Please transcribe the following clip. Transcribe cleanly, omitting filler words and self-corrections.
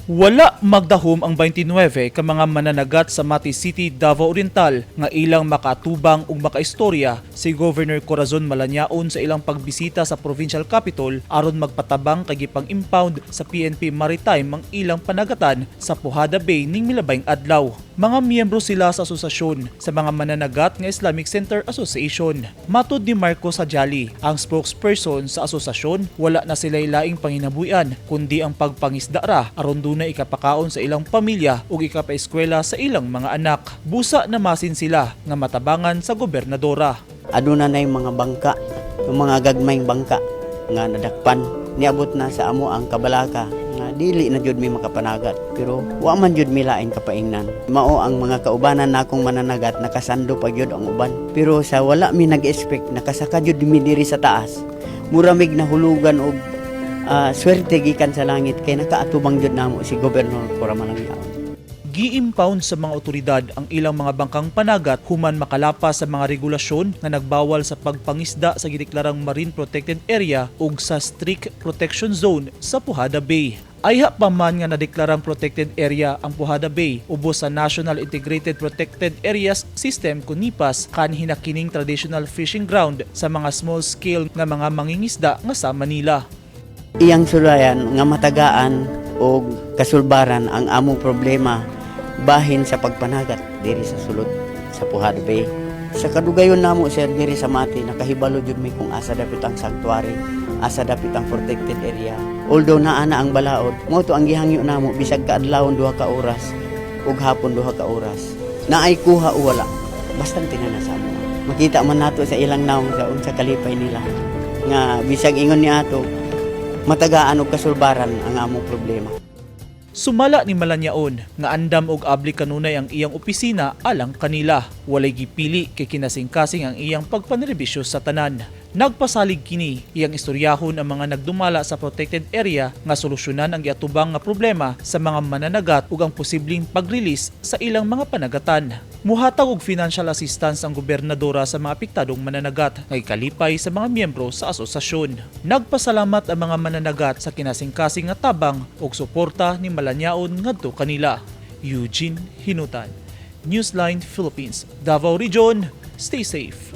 Wala magdahom ang 29 ka mga mananagat sa Mati City, Davao Oriental nga ilang makatubang ug makaistorya si Governor Corazon Malanyaon sa ilang pagbisita sa provincial capital aron magpatabang kay gipang-impound sa PNP Maritime ang ilang panagatan sa Pujada Bay ning milabayng adlaw. Mga miyembro sila sa asosasyon sa mga mananagat nga Islamic Center Association. Matod ni Marcos Hajali, ang spokesperson sa asosasyon, wala na sila laing panginabuhian kundi ang pagpangisda ra aron duna ikapakaon sa ilang pamilya ug ikapaeskwela sa ilang mga anak. Busa na masin sila nga matabangan sa gobernadora. Aduna na yung mga bangka, yung mga gagmayng bangka nga nadakpan. Niabot na sa amo ang kabalaka nga dili na jud mi makapanagat, pero wa man jud mi laing kapaingnan. Mao ang mga kaubanan nakong mananagat, nakasando pa jud ang uban, pero sa wala mi nag-expect, nakasaka jud mi diri sa taas. Mura mig nahulugan og swerte gikan sa langit kay nakaatubang jud namo si Gobernador Cora Malanyaon. Gi-impound sa mga otoridad ang ilang mga bangkang panagat human makalapas sa mga regulasyon nga nagbawal sa pagpangisda sa gideklarang Marine Protected Area ug sa Strict Protection Zone sa Pujada Bay. Ayha pa man nga nadeklarang protected area ang Pujada Bay ubos sa National Integrated Protected Areas System kun NIPAS, kanhi na kining traditional fishing ground sa mga small scale nga mga mangingisda nga sa Manila. Iyang sulayan nga matagaan og kasulbaran ang among problema bahin sa pagpanagat diri sa sulod sa Pujada Bay. Sa kadugayon namo, sir, diri sa Mati, nakahibalo jud mi kung asa dapit ang sanctuary, asa dapit ang protected area. Although naa na ang balaod, mao to ang gihangyo namo bisag kaadlawon 2 ka oras ug hapon 2 ka oras. Naay kuha o wala, basta tinana sa amo. Makita man nato sa ilang nawong sa unsa kalipay nila nga bisag ingon ni ato matagaan og kasulbaran ang among problema. Sumala ni Malanyaon nga andam og abli kanunay ang iyang opisina alang kanila. Walay gipili kay kinasingkasing ang iyang pagpanerbisyo sa tanan. Nagpasalig kini iyang istoryahon ang mga nagdumala sa protected area nga solusyonan ang giatubang nga problema sa mga mananagat ug ang posibleng pag-release sa ilang mga panagatan. Muhatag og financial assistance ang gobernadora sa mga apektadong mananagat nga ikalipay sa mga miyembro sa asosasyon. Nagpasalamat ang mga mananagat sa kinasingkasing nga tabang ug suporta ni Malanyaon ngadto kanila. Eugene Hinutan, Newsline Philippines, Davao Region. Stay safe.